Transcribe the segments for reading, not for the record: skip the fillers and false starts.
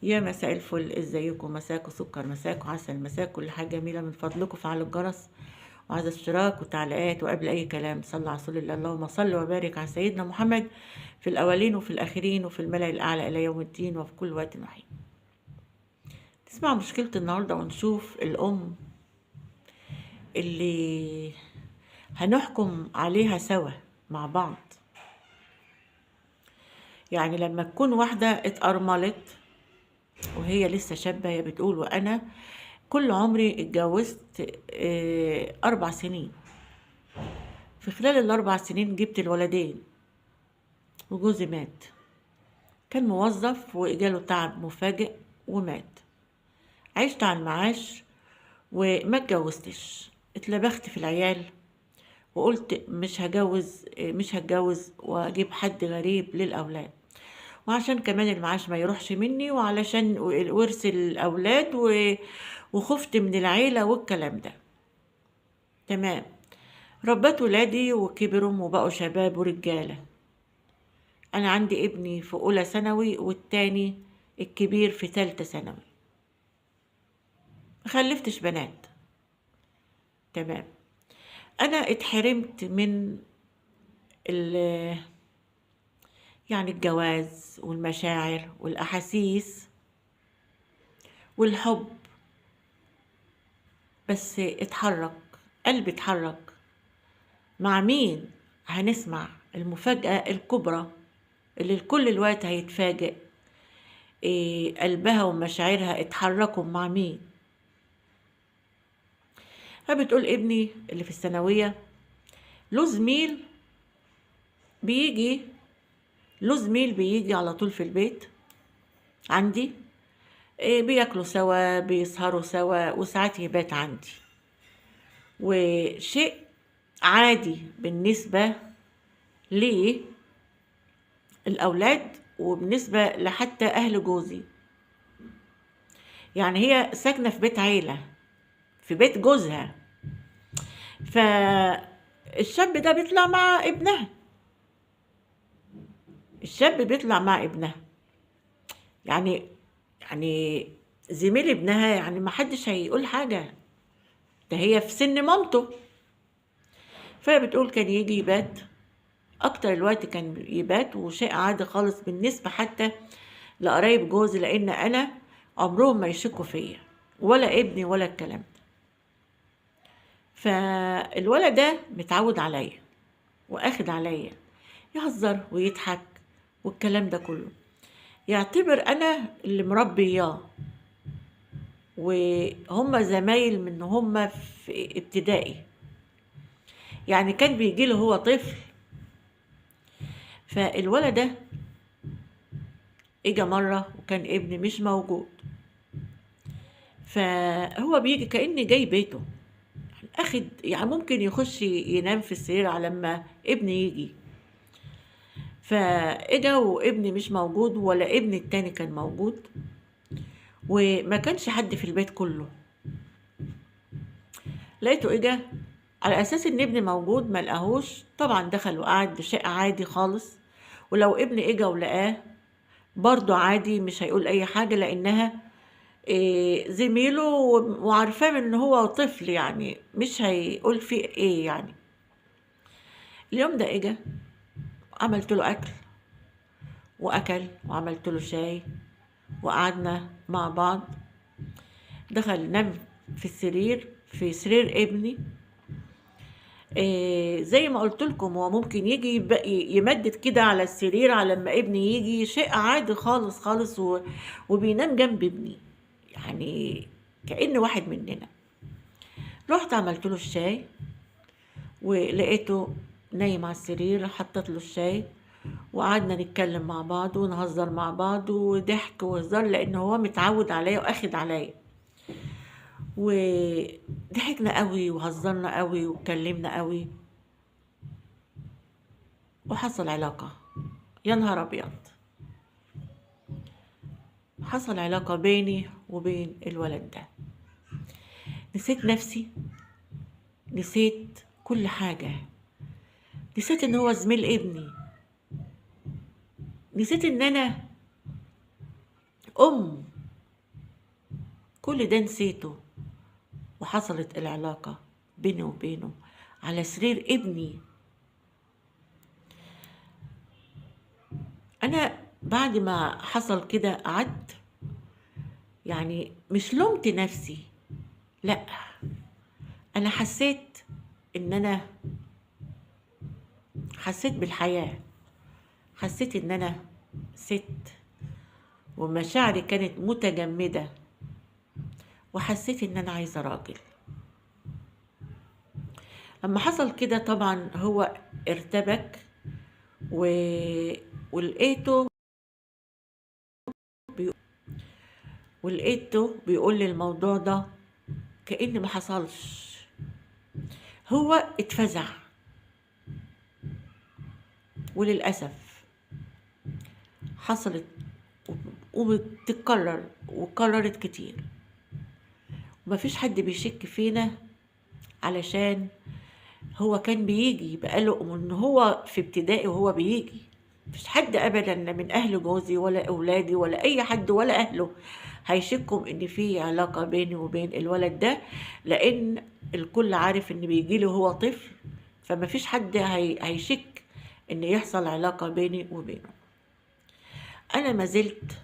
يا مساء الفل، ازيكم؟ مساكم سكر، مساكم عسل، مساكم كل حاجة جميلة. من فضلكم فعلوا الجرس وعايزة اشتراك وتعليقات. وقبل اي كلام صلى على رسول الله، اللهم صل وبارك على سيدنا محمد في الاولين وفي الاخرين وفي الملأ الاعلى الى يوم الدين وفي كل وقت وحين. نسمع مشكلة النهاردة ونشوف الام اللي هنحكم عليها سوا مع بعض. يعني لما تكون واحدة اتأرملت وهي لسه شابة، هي بتقول وأنا كل عمري اتجوزت 4 سنين، في خلال ال4 سنين جبت الولدين وجوزي مات، كان موظف وإجاله تعب مفاجئ ومات، عشت على المعاش وما اتجوزتش، اتلبخت في العيال وقلت مش هجوز، مش هتجوز واجيب حد غريب للأولاد، وعشان كمان المعاش ما يروحش مني، وعلشان ورث الأولاد وخفت من العيلة والكلام ده. تمام، ربت ولادي وكبروا وبقوا شباب ورجالة. أنا عندي ابني في أولى ثانوي والتاني الكبير في 3 ثانوي، ما خلفتش بنات. تمام، أنا اتحرمت من يعني الجواز والمشاعر والأحاسيس والحب، بس اتحرك قلبي، اتحرك مع مين؟ هنسمع المفاجأة الكبرى اللي الكل الوقت هيتفاجئ، إيه قلبها ومشاعرها اتحركوا مع مين؟ فبتقول ابني اللي في الثانوية له زميل بيجي، له زميل بيجي على طول في البيت عندي، إيه بياكلوا سوا، بيسهروا سوا، وساعات يبات عندي، وشيء عادي بالنسبة لي الأولاد وبالنسبة لحتى أهل جوزي. يعني هي ساكنة في بيت عيلة، في بيت جوزها، فالشاب ده بيطلع مع ابنها، الشاب بيطلع مع ابنها، يعني زميل ابنها، يعني ما حدش هيقول حاجة، ده هي في سن مامته. فبتقول كان يجي يبات اكتر الوقت، كان يبات، وشيء عادي خالص بالنسبة حتى لقرايب جوزي، لان انا عمرهم ما يشكوا فيا ولا ابني ولا الكلام ده. فالولد ده متعود عليا واخد عليا، يهزر ويضحك والكلام ده كله، يعتبر انا اللي مربياه، وهم زمايل من هم في ابتدائي، يعني كان بيجي له هو طفل. فالولد ده اجا مرة وكان ابني مش موجود، فهو بيجي كأني جاي بيته، اخد يعني ممكن يخش ينام في السرير على لما ابني يجي. فاجا وابني مش موجود ولا ابني التاني كان موجود، وما كانش حد في البيت كله. لقيته اجا على اساس ان ابني موجود، ما لقاهوش، طبعا دخل وقعد بشيء عادي خالص، ولو ابني اجا ولقاه برضو عادي، مش هيقول اي حاجة، لانها زميله وعارفاه ان هو طفل، يعني مش هيقول فيه ايه. يعني اليوم ده اجا، عملت له اكل واكل، وعملت له شاي، وقعدنا مع بعض. دخل نام في السرير، في سرير ابني. زي ما قلت لكم هو ممكن يجي يمدد كده على السرير على لما ابني يجي، شيء عادي خالص خالص، وبينام جنب ابني، يعني كأنه واحد مننا. رحت عملت له الشاي ولقيته نايم على السرير، حطيت له الشاي وقعدنا نتكلم مع بعض ونهزر مع بعض وضحك وهزار، لان هو متعود عليا واخد عليا، وضحكنا قوي وهزرنا قوي واتكلمنا قوي، وحصل علاقة. يا نهار ابيض، حصل علاقة بيني وبين الولد ده. نسيت نفسي، نسيت كل حاجة، نسيت ان هو زميل ابني، نسيت ان انا أم، كل ده نسيته. وحصلت العلاقة بيني وبينه على سرير ابني. أنا بعد ما حصل كده قعدت، يعني مش لومت نفسي، لا، أنا حسيت إن أنا حسيت بالحياة، حسيت إن أنا ست ومشاعري كانت متجمدة، وحسيت إن أنا عايزة راجل. لما حصل كده طبعا هو ارتبك ولقيته ولقيته بيقول لي الموضوع ده كأن ما حصلش. هو اتفزع، وللأسف حصلت وبتتكرر وكررت كتير، ومفيش حد بيشك فينا، علشان هو كان بيجي بقاله من هو في ابتدائي وهو بيجي، مفيش حد ابدا من اهل جوزي ولا اولادي ولا اي حد ولا اهله هيشكوا ان في علاقه بيني وبين الولد ده، لان الكل عارف ان بيجي له هو طفل، فمفيش حد هيشك ان يحصل علاقه بيني وبينه. انا ما زلت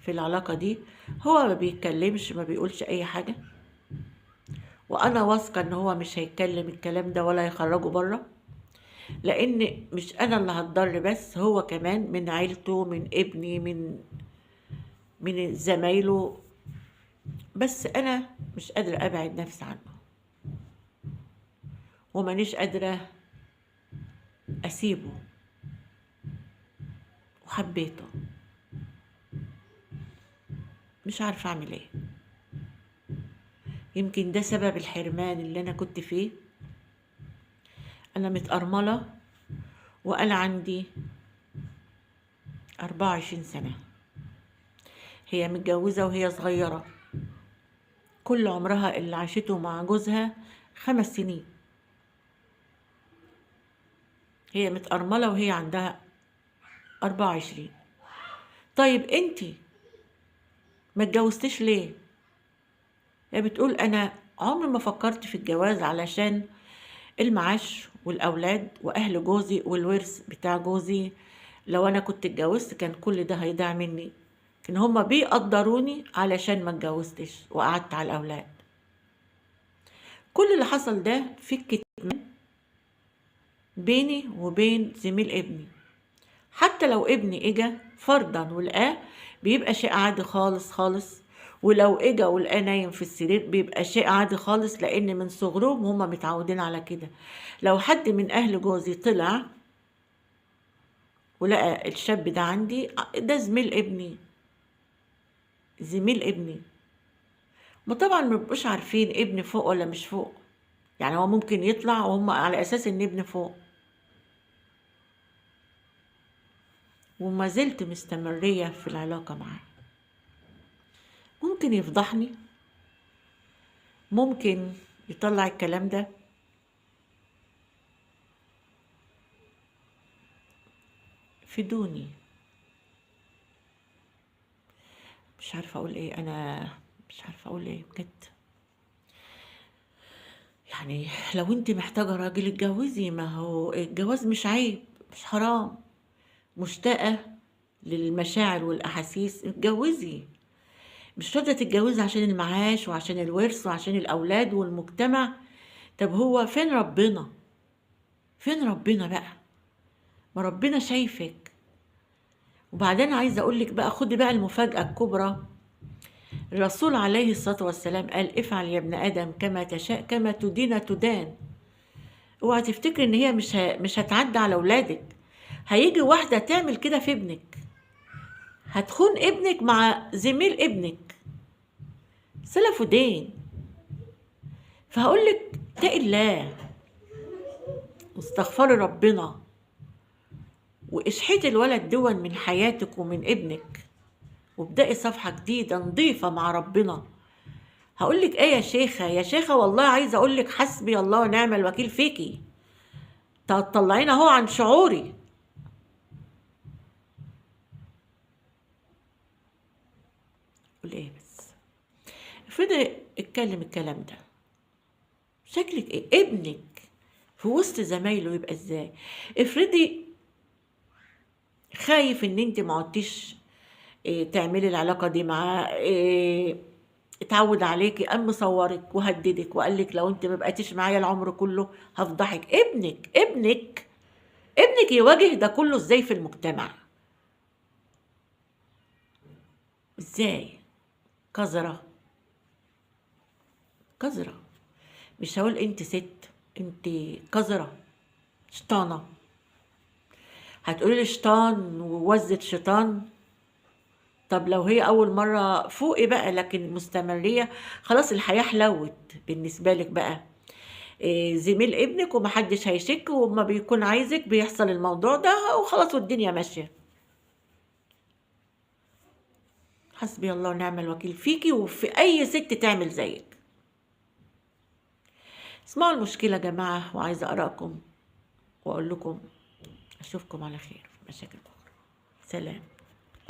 في العلاقه دي، هو ما بيتكلمش، ما بيقولش اي حاجه، وانا واثقه ان هو مش هيتكلم الكلام ده ولا هيخرجه بره، لان مش انا اللي هتضر، بس هو كمان من عيلته، من ابني، من زمايله، بس انا مش قادره ابعد نفسي عنه، ومانيش قادره اسيبه، وحبيته، مش عارفه اعمل ايه. يمكن ده سبب الحرمان اللي انا كنت فيه. انا متأرملة وانا عندي 24 سنة، هي متجوزة وهي صغيرة، كل عمرها اللي عاشته مع جوزها 5 سنين. هي متأرملة وهي عندها 24. طيب انتي ما اتجوزتيش ليه؟ هي بتقول انا عمري ما فكرت في الجواز علشان المعاش والاولاد واهل جوزي والورث بتاع جوزي، لو انا كنت اتجوزت كان كل ده هيضيع مني، كان هما بيقدروني علشان ما اتجوزتش وقعدت على الاولاد. كل اللي حصل ده في الكتمان بيني وبين زميل ابني. حتى لو ابني اجا فرضا ولقاه بيبقى شيء عادي خالص خالص، ولو اجا ولقاه نايم في السرير بيبقى شيء عادي خالص، لان من صغرهم هما متعودين على كده. لو حد من اهل جوزي طلع ولقى الشاب ده عندي، ده زميل ابني، زميل ابني، ما طبعا ما بيبقوش عارفين ابني فوق ولا مش فوق، يعني هو ممكن يطلع وهم على اساس ان ابني فوق. وما زلت مستمرية في العلاقة معاه. ممكن يفضحني، ممكن يطلع الكلام ده، فيدوني. مش عارفة اقول ايه، انا مش عارفة اقول ايه بجد. يعني لو انت محتاجة راجل اتجوزي، ما هو الجواز مش عيب، مش حرام. مشتاقة للمشاعر والأحاسيس اتجوزي، مش راضية تتجوزي عشان المعاش وعشان الورث وعشان الأولاد والمجتمع. طب هو فين ربنا؟ فين ربنا بقى؟ ما ربنا شايفك. وبعدين عايزة أقولك بقى، خدي بقى المفاجأة الكبرى. الرسول عليه الصلاة والسلام قال افعل يا ابن آدم كما تشاء كما تدين تدان. اوعي تفتكري ان هي مش هتعدي على أولادك. هيجي واحدة تعمل كده في ابنك، هتخون ابنك مع زميل ابنك، سلف ودين. فهقولك اتقي الله واستغفري ربنا واشحتي الولد دون من حياتك ومن ابنك، وابدأي صفحة جديدة نظيفة مع ربنا. هقولك ايه يا شيخة؟ يا شيخة والله عايزة اقولك حسبي الله ونعم الوكيل فيكي، تطلعينا اهو عن شعوري. قول ايه بس؟ افرضي اتكلم الكلام ده، شكلك ايه؟ ابنك في وسط زمايله يبقى ازاي؟ افرضي خايف ان انت ما عدتيش تعملي العلاقة دي معاه، اتعود عليكي، قام مصورك وهددك وقال لك لو انت ما بقيتيش معايا العمر كله هفضحك. ابنك ابنك ابنك يواجه ده كله ازاي في المجتمع؟ ازاي؟ قذرة قذرة. مش هقول انت ست، انت قذرة، شيطانة. هتقولي لي شيطان ووزة شيطان؟ طب لو هي اول مرة فوقي بقى، لكن مستمرية خلاص الحياة حلوت بالنسبة لك بقى. زميل ابنك ومحدش هيشك، وما بيكون عايزك بيحصل الموضوع ده وخلاص والدنيا ماشية. حسبي الله ونعم الوكيل فيكي وفي اي ست تعمل زيك. اسمعوا المشكلة يا جماعة، وعايزة آرائكم وأقول لكم أشوفكم على خير في مشاكل أخرى. سلام.